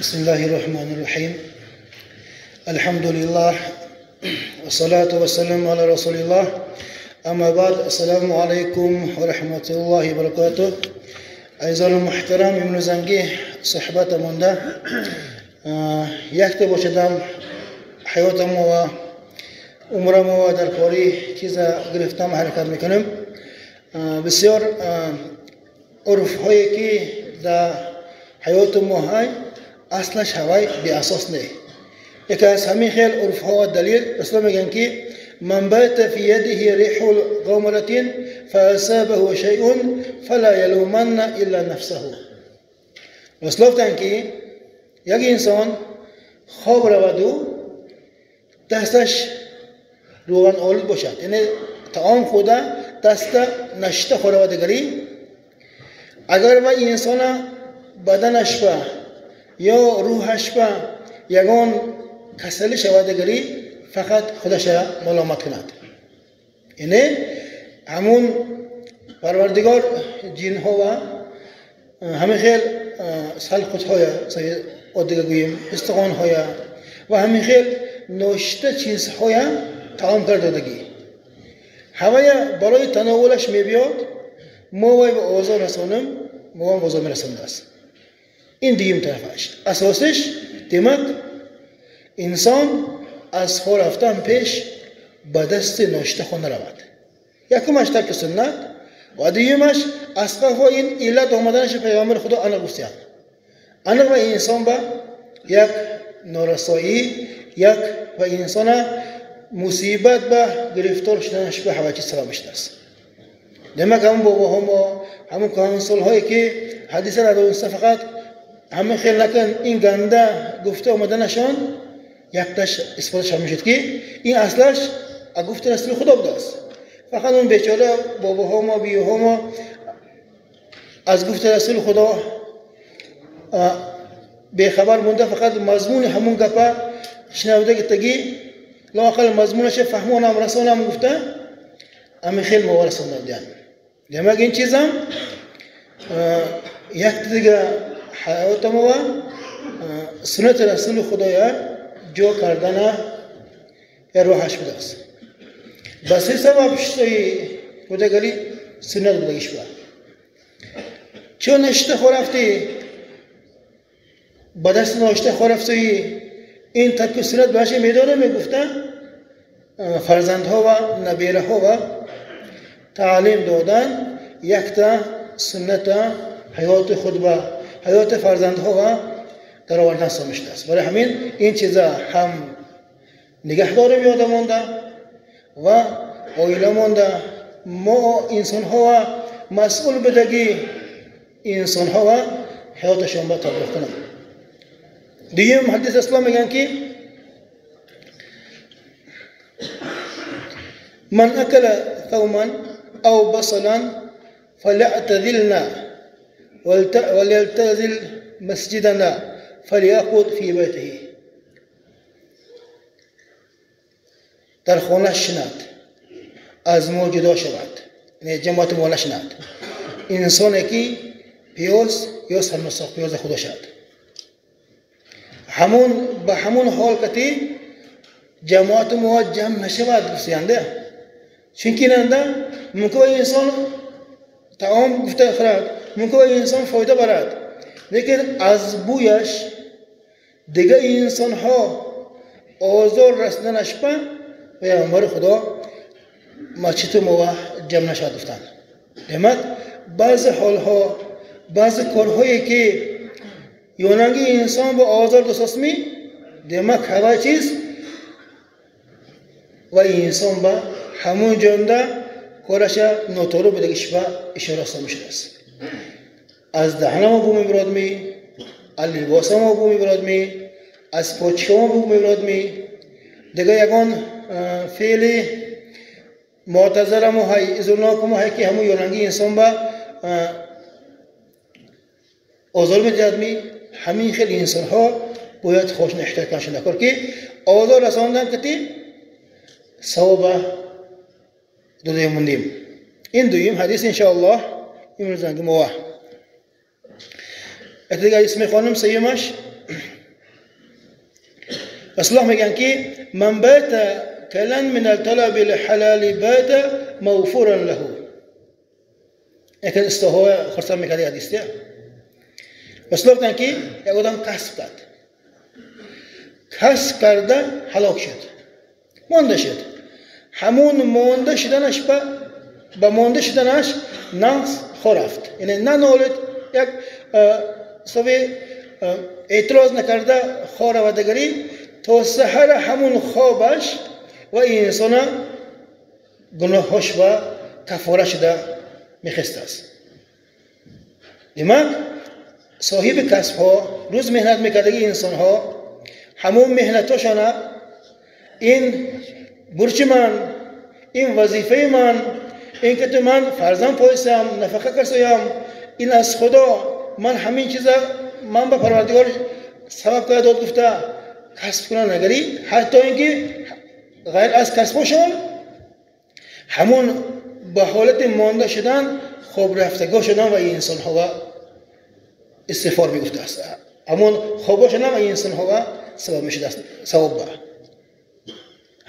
بسم الله الرحمن الرحيم. الحمد لله والصلاة والسلام على رسول الله. أما بعد، السلام علیکم و رحمة الله و برکاته. عزیزان محترم، امروزنگی صحبت مونده یکته باشدم حیاتم و عمرم و در کاری چیز گرفتم حرکت میکنم. بسیار عرف هایی که در حیات ما های اصلش هوای بی اساس نه. یکی از همین خیل عرف ها و دلیل اصلا میگن که من بات في يده ريح غمرة فأصابه شيء فلا يلومن إلا نفسه. رسول گفتن که یک انسان خواب رود و دستش روغن آلود باشد، یعنی طعام خورده دست نشته خوره دیگری، اگر و انسان بدنش با یا روحش با یگان کسلی شود دیگری، فقط خودش را ملامت کند. یعنی همون پروردگار جن ها و همه خیل سلقت های و دیگه گوییم استخوان های و همه خیل نوشته چیزهای طعام کرده دادگی هوای برای تناولش میبیاد، ما وای به آزار رسانم، ما هم آزار میرسانده است. این دیگه طرفش اساسش دماغ انسان از خور رفتن پیش به دست نوشته خود نرود. یکمش ترک سنت و دیگمش از قفا این علت آمدنش پیغمبر خدا انا گفتیان انا و انسان با یک نارسایی یک و انسان مصیبت به گرفتار شدنش به هواچی سبب شده است. demak همون باباها ما همون کهنسال هایی که حدیث را دونسته فقط همه خیلی نکن این گنده گفته آمدنشان یکتاش استفاده میشد که این اصلش گفته رسول خدا بوده است. فقط اون بیچاره باباها ما بیوها ما از گفته رسول خدا بیخبر مونده، فقط مضمون همون گپه شنوده که تگی لااقل مضمونش فهمونم رسانم گفته همین خیلی ما رسانده دیان. demak این چیزم یک دیگه حیات ما سنت رسول خدایا جو کردن یا روحش بوده است. بس سبب شده خداگری سنت بودگیش بوده. چون نشته خورفتی با دست ناشته خورفتی این ترک سنت باشه میداره میگفته فرزندها و نبیره ها و تعلیم دادن یکتا سنت حیات خود و حیات فرزندها و در آوردن سامشته است. برای همین این چیزا هم نگه داریم یاد مانده و عائله مانده. ما انسان ها و مسئول بدگی انسان ها و حیاتشان با تبلیغ کنم. دیگه حدیث اسلام میگن که من اکل ثوما او بصلا فليعتزلنا وليعتزل مسجدنا فليأخذ في بيته. در خانه شند از ما جدا شود، یعنی جماعت ما نشند. انسانی که پیاز یا سرمساق پیاز خدا شد همون به همون حال کتی جماعت ما جمع نشود گفتینده، چونکه ننده ممکن انسان طعام گفته خورد، ممکن انسان فایده برد، لیکن از بویش دیگه انسان ها آزار رسیدنش به پیامبر خدا مسجد ما جمع نشد گفتن. demak بعض حالها بعض کارهایی که یونانگی انسان با آزار دستاس می demak هوا چیز و انسان با همون جنده کارش نوتورو بدگیش با اشاره سامشده است. از دهن ما بو میبراد می، از لباس ما بو میبراد می، از پاچه ما بو میبراد می، دیگه یگان فعل معتذر ما های ازرناک ما های که همون یونانگی انسان با آزار میدهد می، همین خیلی انسان ها باید خوش احتیاط کنند کار که آزار رساندن کتی ثواب داده موندیم. این دویم حدیث انشاءالله امروز ما. دیگه حدیث میخوانم سیمش. Расулуллоҳ мегӯянд ки ман бата калан мин алталаби лҳалали бата мавфуран лаҳу. Яке аз истилоҳҳои хурсанд мекарда ҳадис дия. Расулуллоҳ гуфтанд ки як одам касб кард, касб карда ҳалок шуд, монда шуд. Ҳамун монда шуданаш ба монда шуданаш нақс хорафт, яъне нанолид, як соби эътироз накарда хоравадагарӣ то саҳара ҳамун хобаш ва инсона гуноҳҳош ва кафора шуда мехестааст. Демак, соҳиби касбҳо, рӯз меҳнат мекардаги инсонҳо ҳамун меҳнатошона ин бурчи ман, ин вазифаи ман, ин ки ту ман фарзанд пойсам, нафақа касоям, ин аз Худо, ман ҳамин чиза ман ба Парвардигор сабаб карда дод гуфта касб кунанд агари, ҳатто ин ки ғайр аз касбҳошон ҳамун ба ҳолати монда шудан хоб рафтагоҳ шудан ва инсонҳо истиғфор мегуфтааст. Ҳамон хобҳошон ва инсонҳо сабаб мешудааст савоб ба.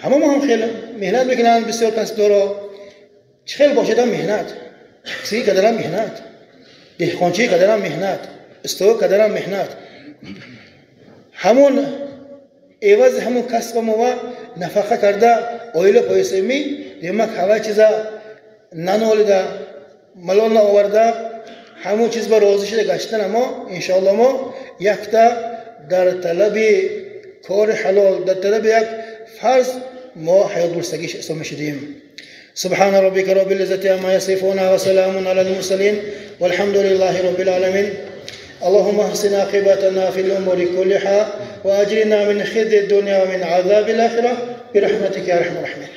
Ҳама мо ҳам хеле меҳнат мекунанд, бисёр касбдоро чӣ хел бошадам меҳнат, сигӣ карданам меҳнат, деҳқончӣ карданам меҳнат, истово карданам меҳнат. Ҳамон эвази ҳамон касба мова нафақа карда оила поисеми, демак ҳавай чиза нанолида, малол наоварда, ҳамон чиз ба розӣ шуда гаштан мо иншоалло мо якта дар талаби кори ҳалол, дар талаби як фарз мо ҳаёт бурсагиш ҳисоб мешудем. سبحان ربك رب العزة عما يصفون وسلام على المرسلين والحمد لله رب العالمين. اللهم احسن عاقبتنا في الأمور كلها وأجرنا من خزي الدنيا ومن عذاب الآخرة برحمتك يا أرحم الراحمين.